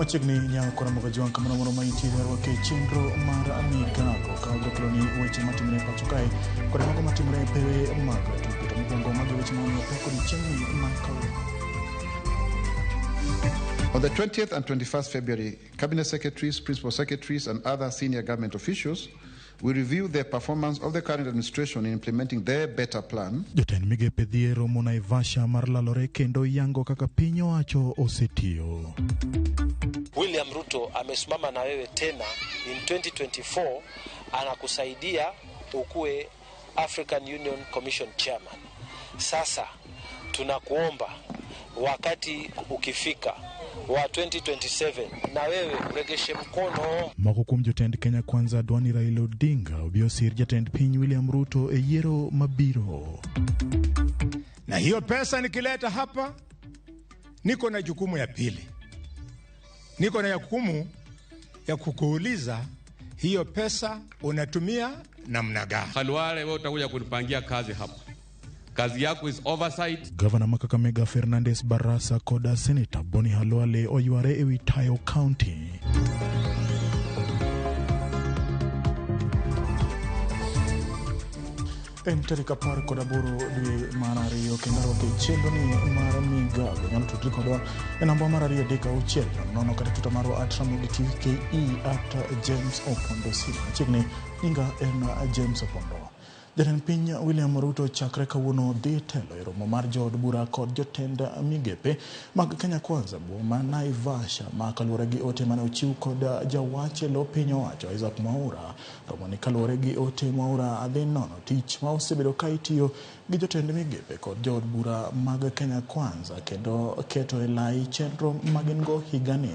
Machiegni nyawo kora moga jwang' kamoro amora ma intiere arwaki e chenro mar migago ka wabiro keloni weche matimore e pacho kae kod mago matimore e pewe mag tuke. To mokwongo magi weche ma wamiyo pek odiochieng'ni ma kawuono. On the 20th and 21st February, Cabinet Secretaries, Principal Secretaries, and other senior government officials will review the performance of the current administration in implementing their better plan. Jotend migepe dhi e romo Naivasha mar lalore kendo yango kaka piny owacho osetiyo. William Ruto amesimama na wewe tena in 2024, anakusaidia ukuwe African Union Commission Chairman. Sasa tunakuomba wakati ukifika wa 2027 na wewe uregeshe mkono. Moko kuom jotend Kenya Kwanza dwa ni Raila Odinga obi osir jatend piny William Ruto e yiero mabiro. Na hiyo pesa nikileta hapa, niko na jukumu ya pili, niko na jukumu ya kukuuliza hiyo pesa unatumia namna gani? Khalwale, wewe utakuja kunipangia kazi hapa. Kazi yako is oversight. Gavana ma Kakamega Fernandes Barasa koda Seneta Boni Khalwale oyware ewi tayo county. En tarik 18 dwe mar ariyo kendo arwako e chenro ni mar migago. Nyalo tudri kodwa e namba mar 236 nono kata tuta marwa at Ramogi TV KE at James Opondo C. Machiegni nyinga en James Opondo. Jatend piny William Ruto chakre kawuono dhi telo e romo mar jood bura kod jotend migepe mag Kenya Kwanza boma Naivasha ma kaluwore gi ote mane ochiw kod jawach e lo piny owacho Isaac Mwaura. Romo ni kaluwore gi ote Mwaura dhi nono tich ma osebedo ka itiyo gi jotend migepe kod jood bura mag Kenya Kwanza kendo keto e lai chenro magin go higani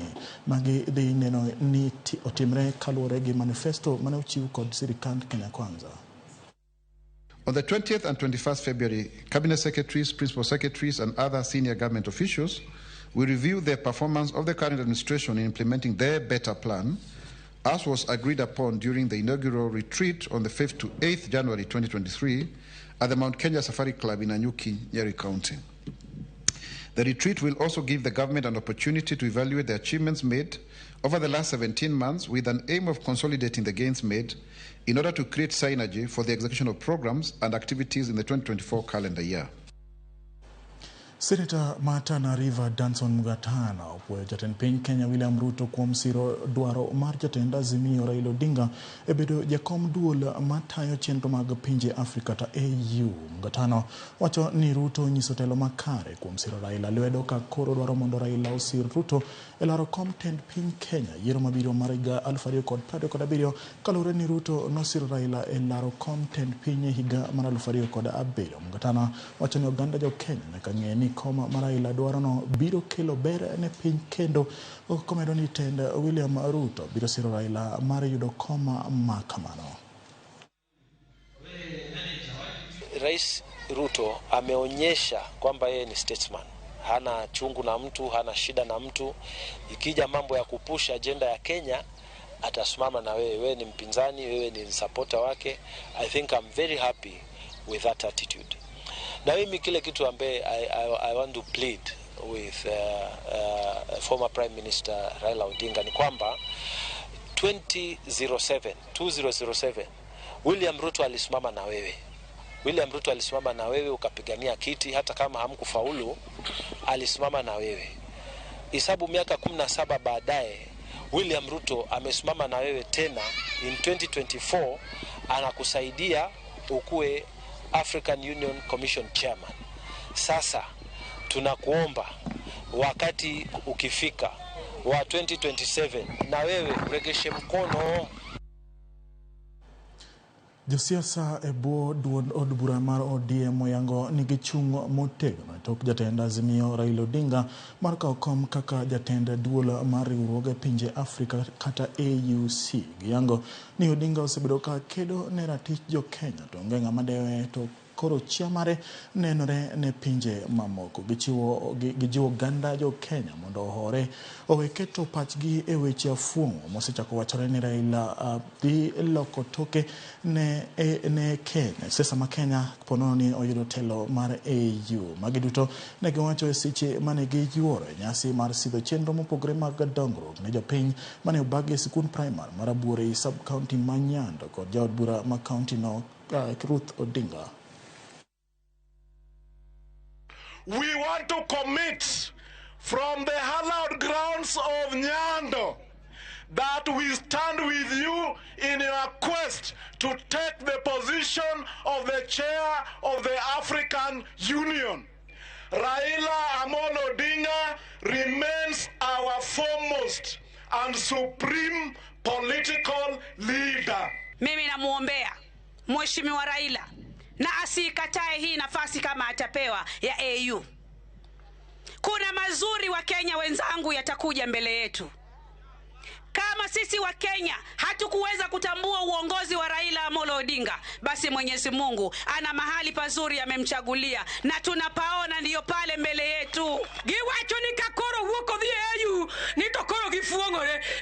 magi dhi neno ni otimre kaluwore gi manifesto mane ochiw kod sirikand Kenya Kwanza. On the 20th and 21st February, Cabinet Secretaries, Principal Secretaries, and other senior government officials will review the performance of the current administration in implementing their better plan, as was agreed upon during the inaugural retreat on the 5th to 8th January 2023 at the Mount Kenya Safari Club in Nanyuki, Nyeri County. The retreat will also give the government an opportunity to evaluate the achievements made over the last 17 months with an aim of consolidating the gains made in order to create synergy for the execution of programs and activities in the 2024 calendar year. Senator ma Tana River Danson Mungatana opuoyo jatend piny Kenya William Ruto kuom siro dwaro mar jatend Azimio Raila Odinga e bedo jakom duol matayo chenro mag pinje Afrika ta AU. Mungatana wacho ni Ruto onyiso telo makare kuom siro Raila lwedo ka koro dwaro mondo Raila osir Ruto e laro kom tend piny Kenya yiero mabiro mar higa 2027 kaluwore ni Ruto nosiro Raila e laro kom tend piny e higa mar 2007. Mungatana wacho ni oganda jo Kenya nyaka ng'e ni kom ma Raila dwarono biro kelo ber ne piny kendo komedo ni tend William Ruto biro siro Raila mar yudo kom ma kamano. Rais Ruto ameonyesha kwamba yeye ni statesman. Hana chungu na mtu, hana shida na mtu. Ikija mambo ya kupusha agenda ya Kenya atasimama na wewe. Wewe ni mpinzani, wewe ni supporter wake. I think I'm very happy with that attitude. Na mimi kile kitu ambaye I want to plead with former Prime Minister Raila Odinga ni kwamba 2007 William Ruto alisimama na wewe. William Ruto alisimama na wewe ukapigania kiti, hata kama hamkufaulu, alisimama na wewe. Hesabu miaka 17 baadaye, William Ruto amesimama na wewe tena in 2024, anakusaidia ukuwe African Union Commission Chairman. Sasa tunakuomba wakati ukifika wa 2027 na wewe uregeshe mkono. Josiasa e bwo duond od bura mar ODM oyango ni gichung' motegno e tok jatend Azimio Raila Odinga mar kawo kom kaka jatend duol mar riwruoge pinje Afrika kata AUC. Giyango ni Odinga osebedo ka kedo ne ratich jo Kenya to onge ng'ama dewe to koro chia mare nenore ne pinje mamoko. Gijiwo oganda jo Kenya mondo ohore owe keto pachgi e weche afuong'o mosechako wachore ni Raila dhi loko toke ne Kenya. Siasa ma Kenya ponono ni oyudo telo mar AU. Magi duto ne giwacho e seche mane giyuoro e nyasi mar sidho chenro mopogore mag dongruok ne jopiny mane obagi e sikund primar mar Abuore sub county ma Nyando kod jaod bura ma county no Ruth Odinga. We want to commit from the hallowed grounds of Nyando that we stand with you in your quest to take the position of the chair of the African Union. Raila Amolo Odinga remains our foremost and supreme political leader. Mimi namuombea Mheshimiwa Raila na asiikatae hii nafasi kama atapewa ya AU. Kuna mazuri wa Kenya wenzangu yatakuja mbele yetu. Kama sisi wa Kenya hatukuweza kutambua uongozi wa Raila Amolo Odinga, basi Mwenyezi Mungu ana mahali pazuri amemchagulia na tunapaona ndiyo pale mbele yetu. Giwacho ni kakoro wuok odhi e AU ni to koro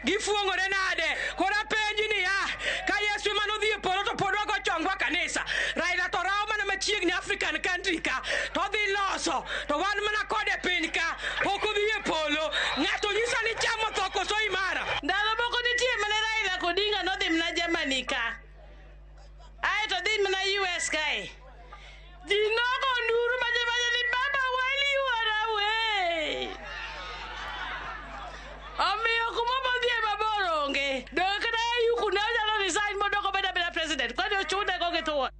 gifuong'ore nade? Koro apenji niya, ka Yesu ema nodhi e polo to pod wago chongwa kanisa. Raila to rawo mana machiegni African country ka to odhi loso to wan mana kode piny ka pok odhi e polo. Ng'ato nyisa ni chamo tho koso imara. Ndalo moko nitie mane Raila Odinga nodhi mana Germany ka, aeto dhi mana US kae. Ji nogo nduru maje ni baba wali warawe. Omiyo kuma modhie mabor onge. Dong kata AU kuna onyalo resign mondo ok obed abeda president. Kwani ochune go gi thuon.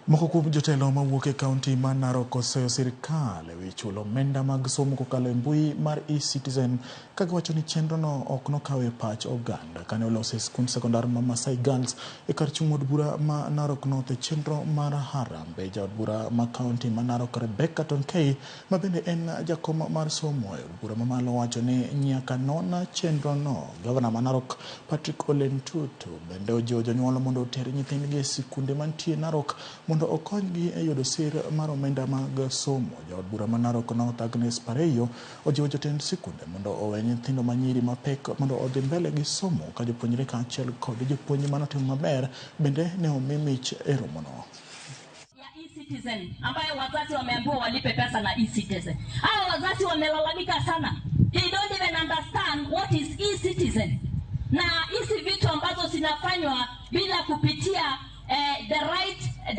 Moko kuom jotelo mawuok e kaunti ma Narok oseyo sirikal ewi chulo omenda mag somo kokalo e mbui mar eCitizen ka giwacho ni chenrono ok nokawo e pach oganda. Kane olose e skund sekondar ma Masai Girls e kar chung' od bura ma Narok North e chenro mar Harambee, jaod bura ma kaunti ma Narok Rebecca Tonkei ma bende en jakom mar somo e od bura mamalo wacho ni nyaka non chenrono. Gavana ma Narok Patrick Ole Ntutu bende ojiwo jonyuol mondo oter nyithindgi e sikunde mantie Narok mondo okonygi e yudo sir mar omenda mag somo. Jaod bura ma Narok North Agnes Pareyo ojiwo jotend sikunde mondo owe nyithindo manyiri mapek mondo odhi mbele gi somo ka jopuonjre kaachiel kod jopuonj manotimo maber bende ne omi mich e romono. Ya eCitizen ambayo wazazi wameambiwa walipe pesa na eCitizen. Hao wazazi wamelalamika sana. They don't even understand what is eCitizen. Na hizi vitu ambazo zinafanywa bila kupitia the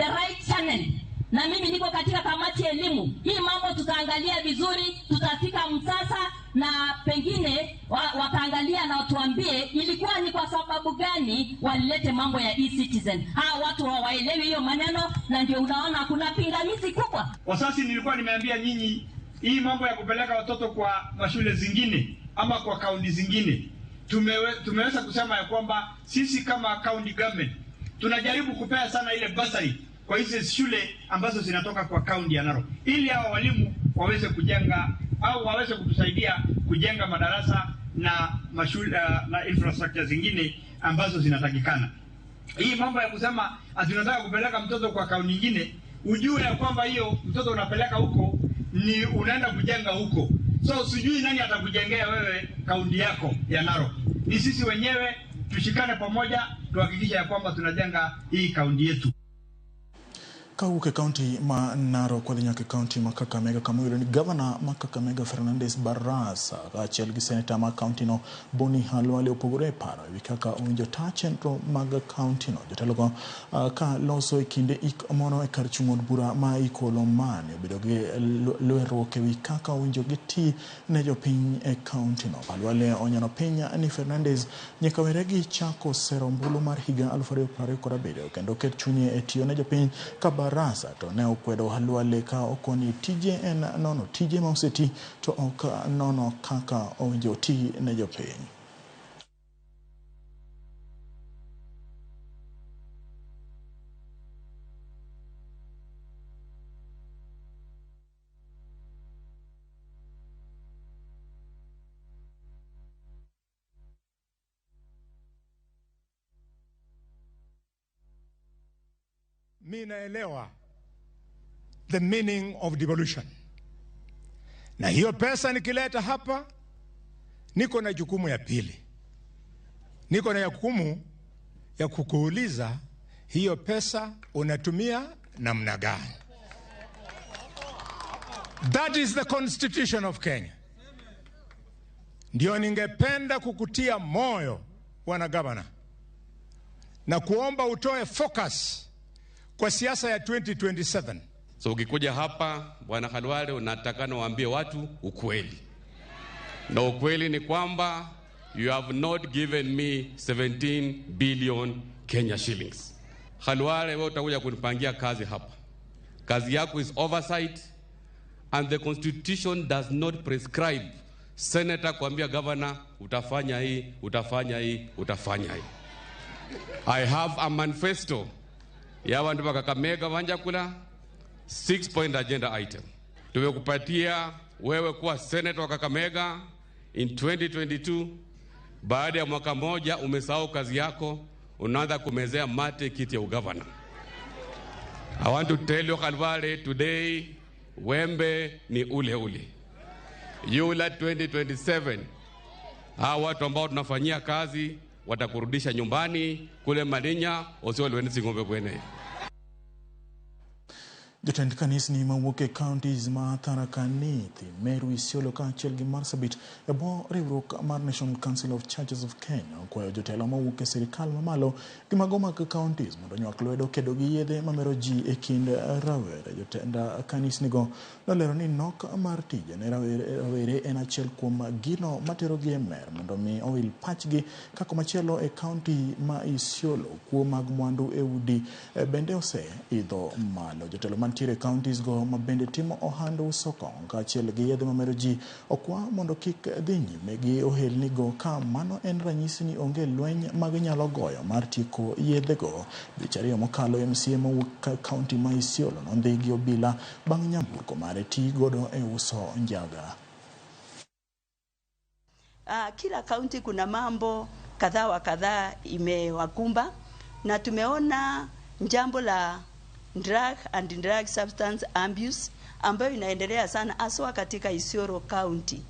right channel. Na mimi niko katika kamati ya elimu. Hii mambo tutaangalia vizuri, tutafika Msasa na pengine wataangalia na watuambie ilikuwa ni kwa sababu gani walilete mambo ya eCitizen. Hawa watu hawaelewi hiyo maneno na ndio unaona kuna pingamizi kubwa. Kwa sasa nilikuwa nimeambia nyinyi hii mambo ya kupeleka watoto kwa mashule zingine ama kwa kaunti zingine. Tumeweza kusema ya kwamba sisi kama county government tunajaribu kupea sana ile bursary kwa hizi shule ambazo zinatoka kwa kaunti ya Narok ili hao walimu waweze kujenga au waweze kutusaidia kujenga madarasa na mashule na infrastructure zingine ambazo zinatakikana. Hii mambo ya kusema ati unataka kupeleka mtoto kwa kaunti nyingine, ujue ya kwamba hiyo mtoto unapeleka huko ni unaenda kujenga huko. So sijui nani atakujengea wewe kaunti yako ya Narok. Ni sisi wenyewe tushikane pamoja tuhakikishe ya kwamba tunajenga hii kaunti yetu. Kawuok e kaunti ma Narok wadhi nyaka e kaunti ma Kakamega kama iyudo ni gavana ma Kakamega Fernandes Barasa kaachiel gi seneta ma kaunti no Boni Khalwale opogore e paro ewi kaka owinjo ta chenro mag kaunti no. Jotelogo ka loso e kinde ik moro e kar chung' od bura ma Ikolomani obedo gi lweruok ewi kaka owinjo giti ne jopiny e kaunti no. Khalwale onyono piny ni Fernandes nyaka were gi chako sero ombulu mar higa 2027 kendo ket chunye e tiyo ne jopiny ka Barasa to ne okwedo Khalwale ka okoni tije en nono tije ma oseti to ok nono kaka owinjo ti ne jopiny. Mi naelewa the meaning of devolution, na hiyo pesa nikileta hapa, niko na jukumu ya pili, niko na jukumu ya kukuuliza hiyo pesa unatumia namna gani? That is the constitution of Kenya. Ndio ningependa kukutia moyo bwana gavana, na kuomba utoe focus kwa siasa ya 2027. So ukikuja hapa bwana Khalwale, unataka niwaambie watu ukweli, na ukweli ni kwamba you have not given me 17 billion Kenya shillings. Khalwale, wewe utakuja kunipangia kazi hapa. Kazi yako is oversight and the constitution does not prescribe senator kuambia governor utafanya hii, utafanya hii, utafanya hii. I have a manifesto ya wandu wa Kakamega Wanjakula, 6 point agenda item. Tumekupatia wewe kuwa senator wa Kakamega in 2022. Baada ya mwaka moja umesahau kazi yako, unaanza kumezea mate kiti ya ugavana. I want to tell you Khalwale today, wembe ni ule ule. Yula 2027, hawa watu ambao tunafanyia kazi watakurudisha nyumbani kule Malinya, osiolwenisi ng'ombe kwene. Jotend kanisni mawuok e counties ma Tharaka Nithi, Meru, Isiolo kaachiel gi Marsabit e bwo riwruok mar National Council of Churches of Kenya okwayo jotelo mawuok e sirikal mamalo gi mago mag counties mondo onywak lwedo kedo gi yedhe mamero ji e kind rawere. Jotend kanisnigo nolero ni nok mar tije ne rawere en achiel kuom gino materogi e mer mondo mi owil pachgi. Ka komachielo e county ma Isiolo, kuo mag mwandu e udi bende oseidho malo. Jotelo mantiere counties go ma bende timo ohand uso kong'o kaachiel gi yedhe mamero ji okwa mondo kik dhi nyime gi ohelni go ka mano en ranyisi ni onge lweny maginyalo goyo mar tieko yedhego. Dweche ariyo mokalo, MCA mowuok county ma Isiolo nondhi gi obila bang' nyamburko mare ti godo e uso njaga. Kila kaunti kuna mambo kadhaa wa kadhaa imewakumba, na tumeona jambo la drug and drug substance abuse ambayo inaendelea sana haswa katika Isiolo County,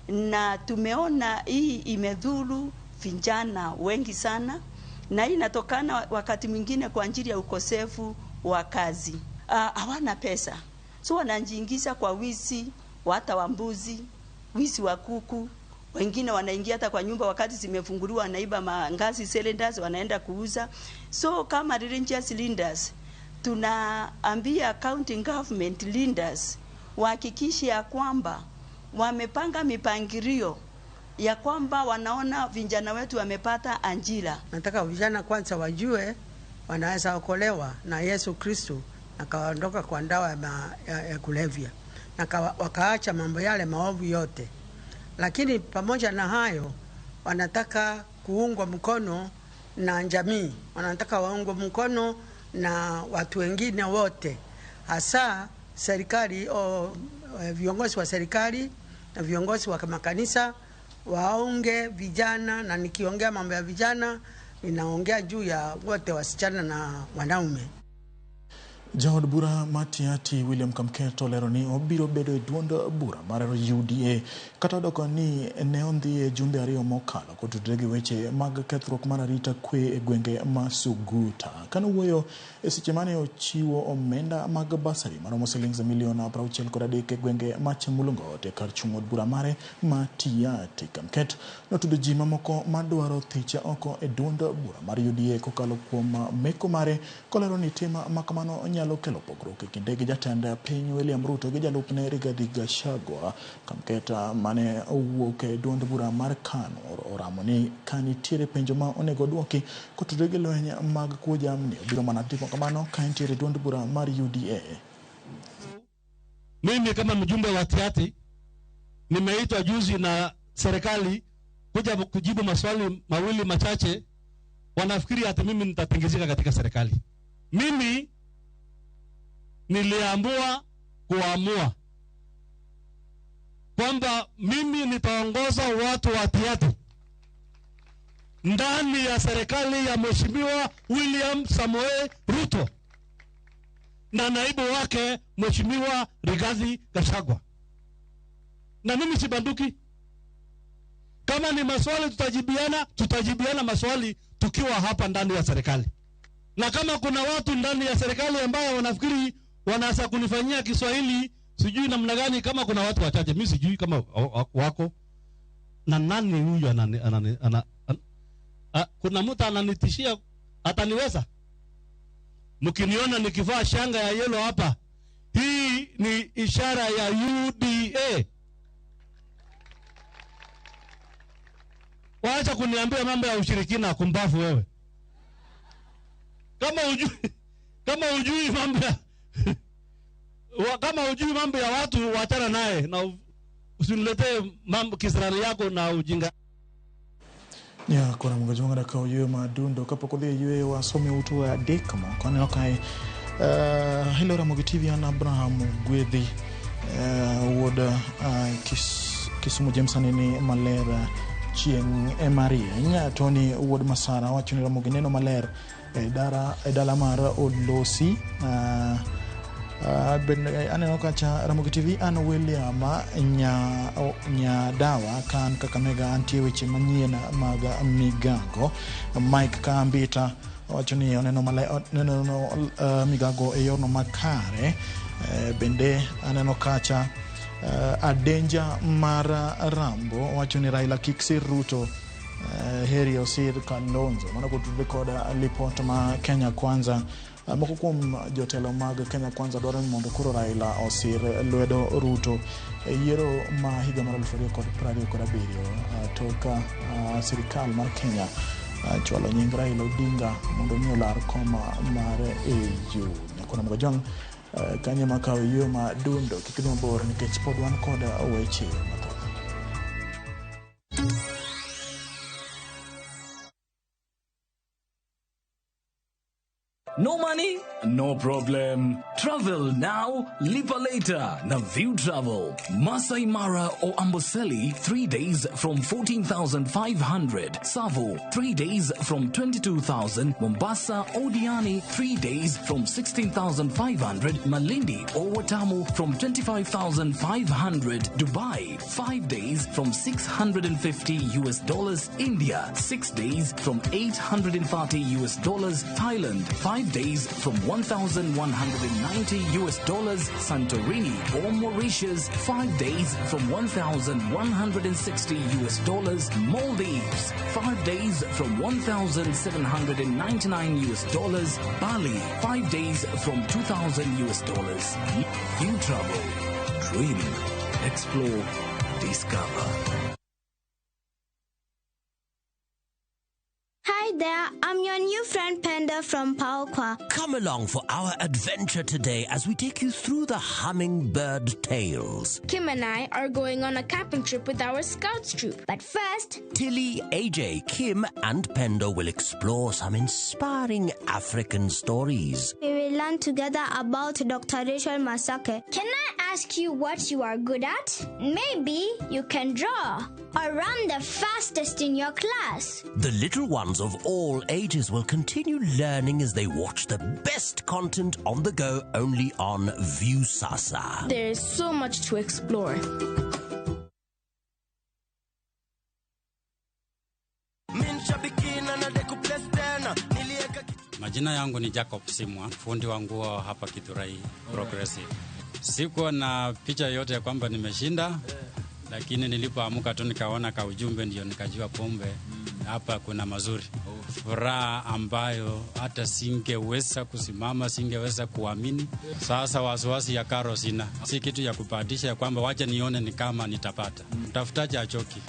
na tumeona hii imedhuru vijana wengi sana, na hii inatokana wakati mwingine kwa ajili ya ukosefu wa kazi. Hawana pesa, so wanajiingiza kwa wizi hata wa mbuzi, wizi wa kuku. Wengine wanaingia hata kwa nyumba wakati zimefunguliwa, wanaiba mangazi cylinders, wanaenda kuuza. So kama religious leaders tunaambia county government leaders wahakikishe ya kwamba wamepanga mipangilio ya kwamba wanaona vijana wetu wamepata ajira. Nataka vijana kwanza wajue wanaweza okolewa na Yesu Kristo na kaondoka kwa ndawa ya kulevya na wakaacha mambo yale maovu yote. Lakini pamoja na hayo wanataka kuungwa mkono na jamii, wanataka waungwe mkono na watu wengine wote, hasa serikali o viongozi wa serikali na viongozi wa makanisa waunge vijana. Na nikiongea mambo ya vijana ninaongea juu ya wote, wasichana na wanaume. Jaod bura Matiati William Kamket olero ni obiro bedo e duond bura mar UDA kata odoko ni ne ondhi e jumbe ariyo mokalo kotudore gi weche mag kethruok mar arita kwe e gwenge ma Suguta. Kane owuoyo e seche mane ochiwo omenda mag basari maromo siling milion 63 e gwenge ma Chemulungot e kar chung' od bura mare Matiati, Kamket notudo ji mamoko madwaro thiche oko e duond bura mar UDA kokalo kuom meko mare kolero ni tim makamano nyalo kelo pogruok e kinde gi jatend piny William Ruto gi jalupne Rigathi Gachagua. Kamket mane owuok e duond bura mar KANU oramo ni ka nitiere penjo ma onego duoki kotudore gi lweny mag kuo jamni obiro mana timo kamano ka entiere e duond bura mar UDA. Mimi kama mjumbe wa Tiaty nimeitwa juzi na serikali kuja kujibu maswali mawili machache. Wanafikiri hata mimi nitatingizika katika serikali. Mimi niliamua kuamua kwamba mimi nitaongoza watu wa Tiaty ndani ya serikali ya Mheshimiwa William Samoei Ruto. na naibu wake Mheshimiwa Rigathi Gachagua. Na mimi sibanduki. Kama ni maswali tutajibiana, tutajibiana maswali tukiwa hapa ndani ya serikali. Na kama kuna watu ndani ya serikali ambao wanafikiri wanaweza kunifanyia Kiswahili sijui namna gani, kama kuna watu wachache, mimi sijui kama wako na nani huyu kuna mtu ananitishia ataniweza. Mkiniona nikivaa shanga ya yellow hapa, hii ni ishara ya UDA. Waacha kuniambia mambo ya ushirikina, kumbafu wewe. Kama hujui mambo ya kama hujui mambo ya watu, waachana naye na usiniletee mambo kisirani yako na ujinga. Ya kora munga jonga ka oyueyo madundo kapok odhi e yueyo wasomi utu adek moko aneno kae. Hello Ramogi TV, an Abraham Gwedhi wuod Kisumu James aneni maler chieng' ema rieny. Tony wuod Masara wacho ni Ramogi neno maler e dala mar Olosi. Aneno kacha Ramogi TV, an William Nyadawa kan Kakamega antie weche manyien mag migago. Mike Kambita wacho ni oneno maler, oneno migago e yorno makare. Bende aneno kacha Adenja mar Rambo wacho ni Raila kik sir Ruto, heri osir Kalonzo. Mano kotudore kod lipot ma Kenya Kwanza. Moko kuom jotelo mag Kenya Kwanza dwaro ni mondo koro Raila osir lwedo Ruto e yiero ma higa mar 2027 tok sirikal mar Kenya chwalo nying Raila Odinga mondo mi olar kom mar AU. Nyakona Mgajwang' kanye makawo yie ma dundo kik idhi mabor nikech pod wan kod weche mathoth. No money? No problem. Travel now, lipa later. Na View Travel. Masai Mara or Amboseli, 3 days from 14,500. Savo, 3 days from 22,000. Mombasa or Diani, 3 days from 16,500. Malindi or Watamu from 25,500. Dubai, 5 days from $650. India, 6 days from $830. Thailand, 5 days from $1,190. Santorini or Mauritius, 5 days from $1,160. Maldives, 5 days from $1,799. Bali, 5 days from $2,000. You travel, dream, explore, discover. Hi there, I'm your new friend Penda from Paokwa. Come along for our adventure today as we take you through the hummingbird tales. Kim and I are going on a camping trip with our scouts troop. But first, Tilly, AJ, Kim and Penda will explore some inspiring African stories. We will learn together about Dr. Rachel Masake. Can I ask you what you are good at? Maybe you can draw or run the fastest in your class. The little ones of all ages will continue learning as they watch the best content on the go only on Viusasa. There is so much to explore. Majina yangu ni Jacob Simwa, fundi wa nguo hapa Githurai Progressive. Sikuwa na picha yote ya kwamba nimeshinda, lakini nilipoamka tu nikaona ka ujumbe, ndio nikajua pombe hapa kuna mazuri. Furaha ambayo hata singeweza kusimama, singeweza kuamini. Sasa wasiwasi ya karo sina, si kitu ya kubahatisha ya kwamba wacha nione ni kama nitapata. Mtafutaji achoki.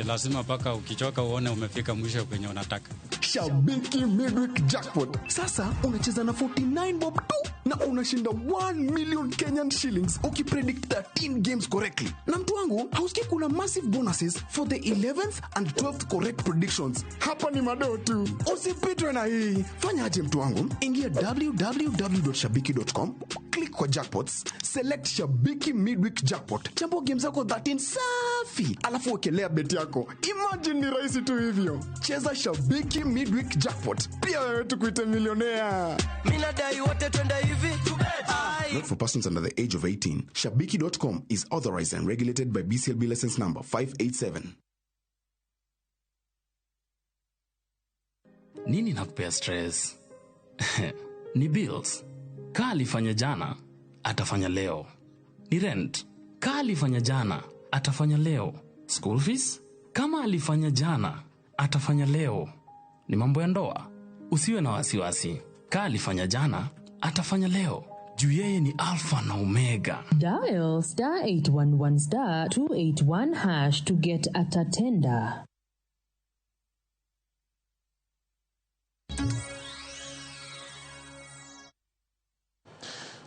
Lazima paka ukichoka uone umefika mwisho kwenye unataka. Shabiki Midweek Jackpot. Sasa unacheza na 49 bob tu na unashinda 1 million Kenyan shillings ukipredict 13 games correctly. Na mtu wangu, hausikii kuna massive bonuses for the 11th and 12th correct predictions. Hapa ni madoo tu. Usipitwe na hii. Fanya aje mtu wangu? Ingia www.shabiki.com, click kwa jackpots, select Shabiki Midweek Jackpot. Chambua game zako 13 safi safi, alafu wekelea bet yako. Imagine ni rahisi tu hivyo. Cheza Shabiki Midweek Jackpot, pia wewe tukuite milionea. Mimi nadai wote twende hivi. Not for persons under the age of 18. Shabiki.com is authorized and regulated by BCLB license number 587. Nini nakupea stress? Ni bills. Kaa alifanya jana, atafanya leo. Ni rent. Kaa alifanya jana, atafanya leo. School fees? Kama alifanya jana, atafanya leo. Ni mambo ya ndoa. Usiwe na wasiwasi. Kaa alifanya jana, atafanya leo. Juu yeye ni Alpha na Omega. Dial star 811 star 281 hash to get a tatenda.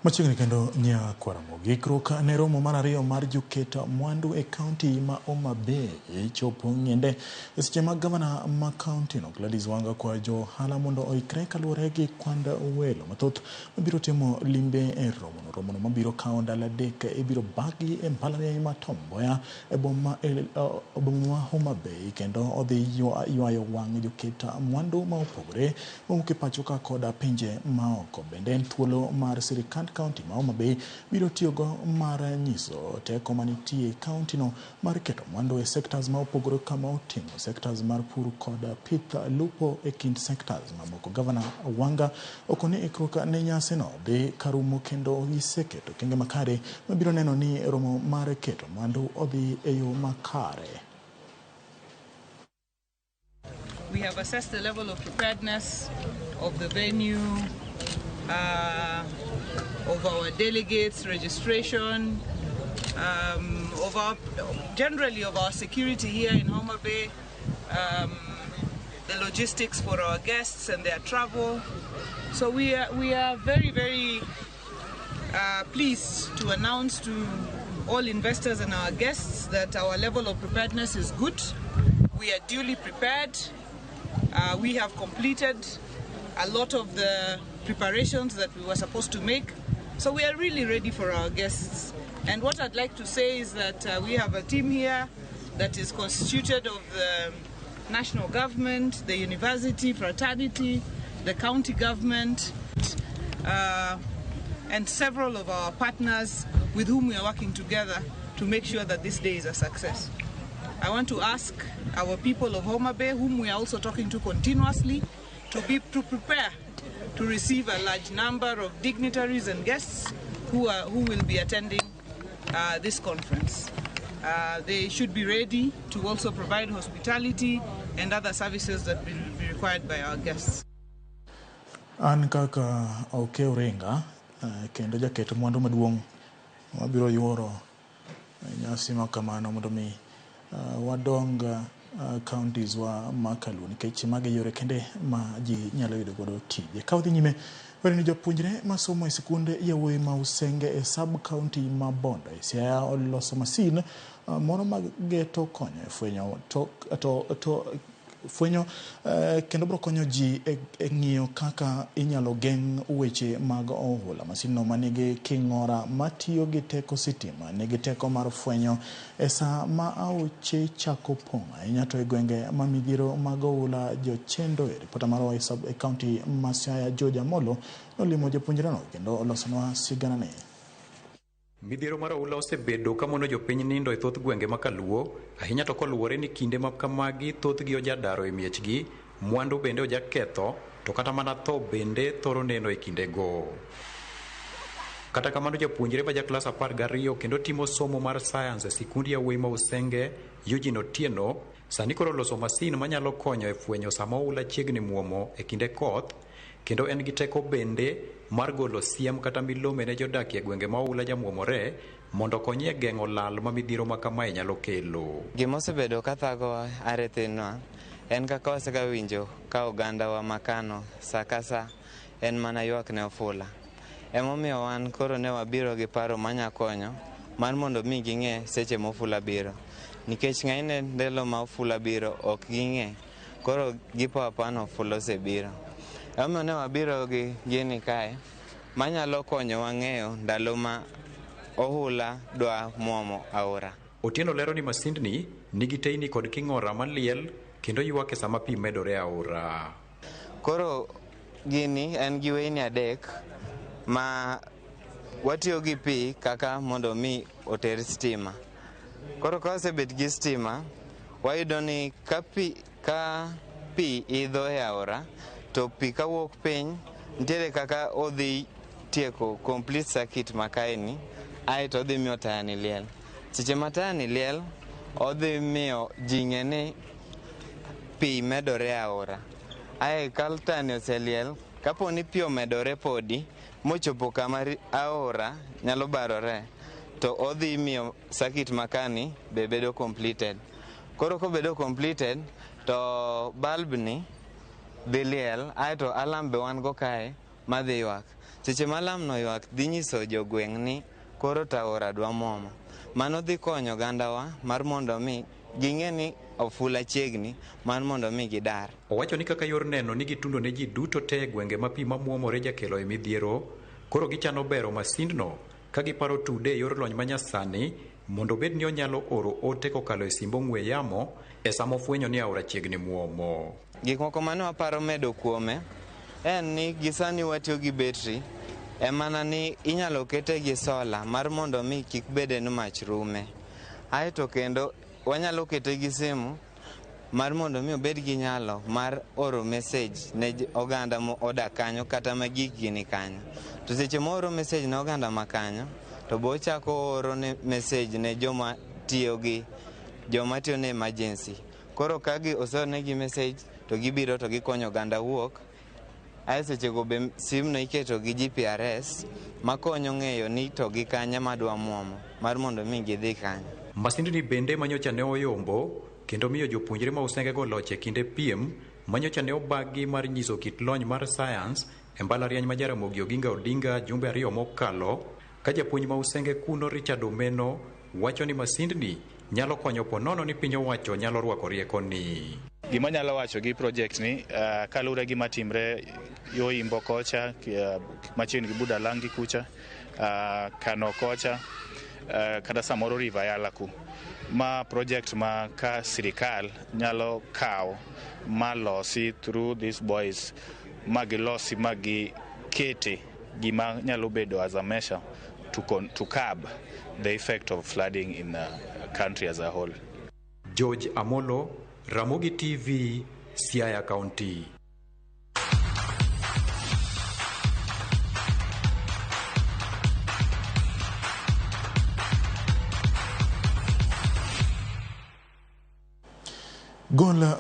Machiegni kendo nyakwaramogi ikruok ne romo mar ariyo mar joket mwandu e kaunti ma Homa Bay chopo ng'ende e seche ma gavana ma kaunti no Gladys Wanga kwa johala mondo oikre kaluwore gi kwand welo mathoth mabiro timo limbe e romono. Romono mabiro kawo ndalo 3 ibiro bagi e mbalariany ma Tom Mboya e boma ma Homa Bay kendo odhi ywayo wang' joket mwandu ma opogore mowuok e pacho ka koda pinje maoko. Bende en thuolo mar sirikand kaunti ma Homa Bay biro tiyogo mar nyiso teko manitie e kaunti no mar keto mwandu e sectors ma opogore kama oting'o sectors mar pur kod pith, lupo e kind sectors mamoko. Gavana Wanga okoni ikruok ne nyasino dhi karumo kendo giseketo okenge makare mabiro neno ni romo mar keto mwandu odhi e yo makare. We have assessed the level of preparedness of the venue, of our delegates, registration, of our generally of our security here in Homa Bay, the logistics for our guests and their travel. So we are very, very pleased to announce to all investors and our guests that our level of preparedness is good. We are duly prepared. We have completed a lot of the preparations that we were supposed to make. So we are really ready for our guests. And what I'd like to say is that we have a team here that is constituted of the national government, the university fraternity, the county government, and several of our partners with whom we are working together to make sure that this day is a success. I want to ask our people of Homa Bay, whom we are also talking to continuously, to prepare to receive a large number of dignitaries and guests who will be attending this conference. They should be ready to also provide hospitality and other services that will be required by our guests. An kaka Okeyo Ringa kendo jaket mwandu maduong' mabiro yuoro nyasi ma kamano mondo mi wadong counties wa makaluo nikech magi yore kende ma ji nyalo yudo godo tije. Ka wadhi nyime, were ni jopuonjre masomo e sikunde yawuoyi ma Usenge e sub county ma Bondo e Siaya oloso masin moro mag geto konyo e fwenyo fwenyo kendo biro konyo ji e ng'iyo kaka inyalo geng' weche mag ohula. Masinno manigi king'ora matiyo gi teko sitima nigi teko mar fwenyo e saa ma aoche chako pong' ahinya to e gwenge ma midhiero mag ohula jochendo. E ripota marwa e kaunti ma Siaya, George Amolo nolimo japuonjreno kendo olosonwa siganane. Midhiero mar ohula osebedo kamono jopiny nindo e thoth gwenge ma kaluo, ahinya to koluwore ni kinde ma kamagi thothgi ojadaro e miechgi, mwandu bende ojaketho, to kata mana tho bende thoro neno e kindego. Kata kamano japuonjre ma jaklas 12 kendo timo somo mar science e sikund yawuoyi ma Usenge, Eugene Otieno, sani koro oloso masin manyalo konyo e fwenyo sama ohula chiegni muomo e kinde koth, kendo en gi teko bende mar golo siem kata milome ne jodak e gwenge ma ohula jamuomore mondo okonyi e geng'o lal ma midhiero ma kamae nyalo kelo. Gima osebedo ka thagowa are thinwa en kaka wasegawinjo ka ogandawa makano sa ka sa en mana ywak ne ofula. Emomiyo wan koro ne wabiro gi paro manya konyo mar mondo mi ging'e seche ma ofula biro. Nikech ng'enyne ndalo ma ofula biro ok ging'e, koro gipo apoya ni ofula osebiro. Emomiyo ne wabiro gi gini kae manyalo konyowa ng'eyo ndalo ma ohula dwa muomo aora. Otieno lero ni masindni nigi teyni kod king'ora maliel kendo ywak e sama pi medore e aora. Koro gini en gi weyni adek ma watiyo gi pi kaka mondo mi oter stima. Koro ka osebet gi stima, wayudo ni ka pi idho e aora, to pi kawuok piny, nitiere kaka odhi tieko complete circuit ma kaeni, aeto odhi miyo taya ni liel. Seche ma taya ni liel, odhi miyo ji ng'e ni pi medore e aora. Ae ka taya ni oseliel, kapo ni pi omedore podi, mochopo kama aora nyalo barore, to odhi miyo circuit makani be bedo completed. Koro kobedo completed, to bulb ni dhi liel, aeto alarm be wan go kae madhi ywak. Seche ma alarm no ywak, dhi nyiso jogweng' ni koro to aora dwa muomo. Mano dhi konyo ogandawa mar mondo mi ging'e ni ofula chiegni mar mondo mi gidar. Owacho ni kaka yor neno ni gitundo ne ji duto te e gwenge ma pi mamuomore jakelo e midhiero, koro gichano bero masindno ka giparo tude e yor lony manyasani mondo obed ni onyalo oro ote kokalo e simb ong'we yamo e sama ofwenyo ni aora chiegni muomo. Gik moko mane waparo medo kuome en ni gisani watiyo gi betri, emana ni inyalo kete gi sola mar mondo mi kik bede ni mach rume. Aeto kendo wanyalo kete gi simu mar mondo mi obed gi nyalo mar oro message ne oganda modak kanyo kata ma gikgi ni kanyo. To seche ma oro message ne oganda ma kanyo, to bo ochako oro ne message ne joma tiyo gi joma tiyo ne emergency. Koro ka gi oseornegi message to gibiro to gikonyo oganda wuok. Ae sechego be simno iketo gi GPRS makonyo ng'eyo ni to gi kanye madwa muomo mar mondo mi gidhi kanyo. Masindni bende manyocha ne oyombo kendo miyo jopuonjre ma Usengego loch e kinde piem manyocha ne obagi mar nyiso kit lony mar science e mbalariany ma Jaramogi Oginga Odinga jumbe 2 mokalo, ka japuonj ma Usenge kuno Richard Omeno wacho ni masindni nyalo konyo ponono ni piny owacho nyalo rwako rieko ni. Gima nyalo wacho gi project ni kaluwore gi matimre yo Imbo kocha, machiegni gi Budalangi kucha, Kano kocha, kata samoro River Yala ku. Ma project ma ka sirikal nyalo kawo ma losi through these boys, ma gilosi ma gikete gima nyalo bedo as a measure to curb the effect of flooding in the country as a whole. George Amolo, Ramogi TV, Siaya County. Gol.